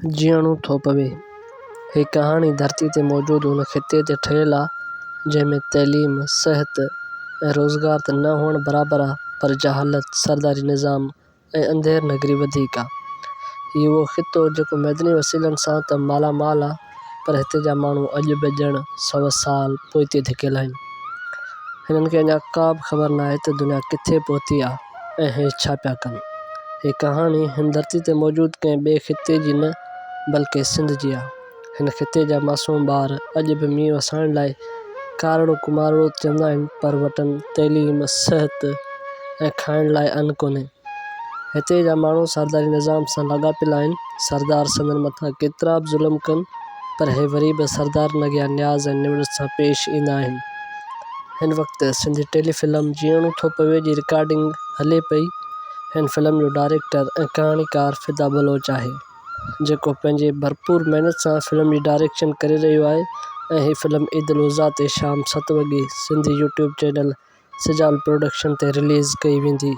جيئڻو ٿو پوي. هي ڪهاڻي ڌرتي تي موجود ان خطي تي ٺهيل آ، جنهن ۾ تعليم، صحت ۽ روزگار ته نه هئڻ برابر آ پر جهالت، سرداري نظام ۽ انڌير نگري وڌيڪ آ. هي اهو خطو جيڪو معدني وسيلن سان ته مالا مال آ پر هتي جا ماڻهو اڄ به ڄڻ سئو سال پوئتي ڌڪيل آهن. هنن کي اڃا ڪا به خبر ناهي ته دنيا ڪٿي پهتي آ ۽ هي ڇا پيا ڪن. هي ڪهاڻي هن ڌرتي تي موجود ڪنهن ٻئي خطي جي نه بلڪه سنڌ جي آ. هن خطي جا معصوم ٻار اڄ به مينهن وسائڻ لاء ڪارڙو ڪمارڙو چوندا آهن پر وٽن تعليم، صحت ۽ کائڻ لاء ان ڪونهي. هتي جا ماڻهو سرداري نظام سان لاڳاپيل آهن. سردار سندن مٿان ڪيترا به ظلم ڪن پر هي وري به سردارن اڳيان نياز ۽ نوڙت سان پيش ايندا آهن. هن وقت سنڌي ٽيلي فلم جيئڻو ٿو پوي جي رڪارڊنگ هلي پئي. هن فلم جو ڊائريڪٽر ۽ ڪهاڻيڪار فدا بلوچ آهي. جيڪو پنهنجي ڀرپور محنت سان فلم جي ڊائريڪشن ڪري رهيو آهي ۽ هي فلم عيد الاضحيٰ تي شام ست وڳي Sindhi YouTube channel Sujal production تي رليز ڪئي ويندي.